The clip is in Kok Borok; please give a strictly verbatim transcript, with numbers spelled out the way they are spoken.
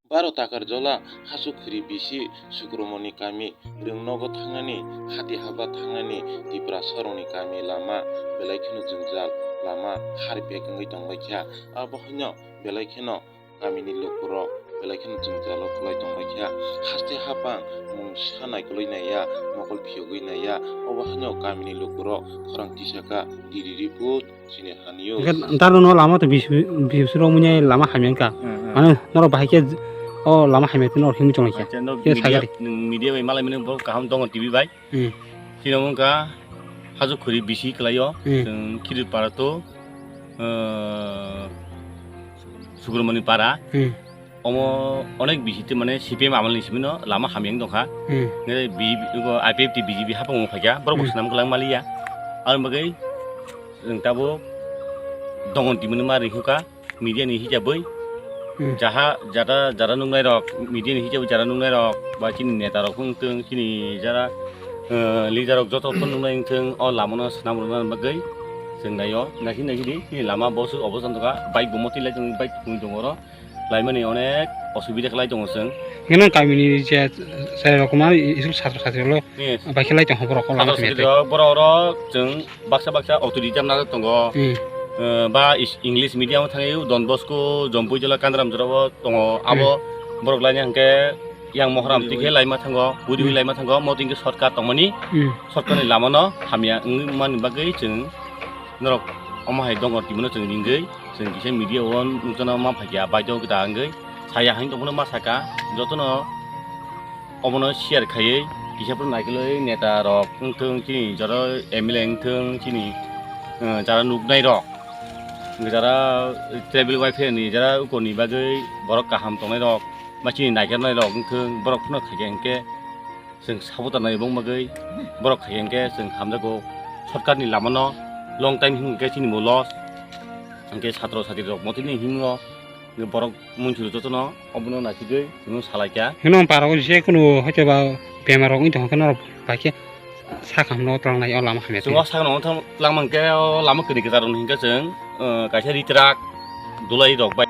Baro Takarjola Hasu Khuri bisi Sukromoni kami Rwngnogo thangnani, Hati Haba thangnani, Tiprasarokni kami lama belai kheno jwngjal, lama harpek wngwi tongbaikha. Abo haino belai kheno kamini lukurok belai kheno jwngjalo kwlai tongbaikha. Haste hapang mungsa naikolwi naiya, mokol phiyogwi naiya, obo haino kamini lukurok khorang tisaka, diri riput. Chini hanio. Hingke ntar no lama to bis-, bis rok munya lama hamya wngkha. Hmm, hmm. Mane norok bahai khe o lama hamya twi norok himwi tonglaikha. Acha, no, khe media, sagari. Nwng media bai malai mani bo kaham tongo T V bai. Hmm. Chini omo wngkha Hasu Khuri bisi kwlaio. Hmm. Chwng Khiripara to, eh, Subromoni Para. Hmm. Omo onek bisi twi mane C P M amal ni simi no lama hamya wng tongkha. Hmm. Nge B J P, I P F T B J P hapang wng phaikha, borok bo Hmm. swnam kwlang maliya. Aboni bagwi chwng tabuk dongon twi mani ma ringkha media ni hisabwi. Hmm. Jaha, jata, jara nuknai rok, media ni hisabwi jara nuknai rok, ba chini neta rok wng thung, chini jara, eh, leader rok joto phano nuknai wng thung, o lama no swnam rwna bagwi chwng naio, naikhe naikhe di, chini lama bo se obo chang tongkha, bike bo motwi lai tong, bike thumwi tongo oro. Laimani onek osubida khlai tongo chwng. Hino kamini je chwrai rok kwma school satro satri rok Yes. Bai khe lai tong borok ko lama Satro satri rok borok rok chwng baksa baksa authority jamna tongo. Hmm. Eh, ba is-, English medium thangwi Don Bosco, Jompui Jola, Kandaram Jora bo tongo. Abo Hmm. borok laini hwnkhe yang mohram tikhe laima thango, budi Hmm. laima thango, mo tingkhe shortcut tongmani. Hmm. Shortcut ni lama no hamya wngmani bagwi chwng norok omo hai dongor twi mano chwng ringwi. Chwng kisa media o nukjana ma phaikha, baidhok da wngwi saya hwn tongphano ma saka, jotono obono share khaiwi kisa phano naikolwi neta rok wngthung, chini jara M L A wngthung, chini, eh, jara nuknai rok, jara tribal welfare ni jara ukorni bagwi borok kaham tongnai rok, ba chini naikolnai rok wngthung, borok phano khaikha hinkhe. Chwng support nai bong bagwi borok khai hwnkhe chwng hamjago. Sorkar ni lama no long time himkhe chini bo loss. Hwnkhe satro satri rok motini himno borok munsuru jotono obono naisingwi chwngno salaikha. Hino para o je kunu hoite ba bemar rok wngtong khe norok bai khe sakhamno twlangnai o lama hamya. Chwng o sakno wngthang twlangma hwnkhe o lama kwrwi kwchar rok hwnkhe chwng, uh, kaisa ritrak dulai rok bai.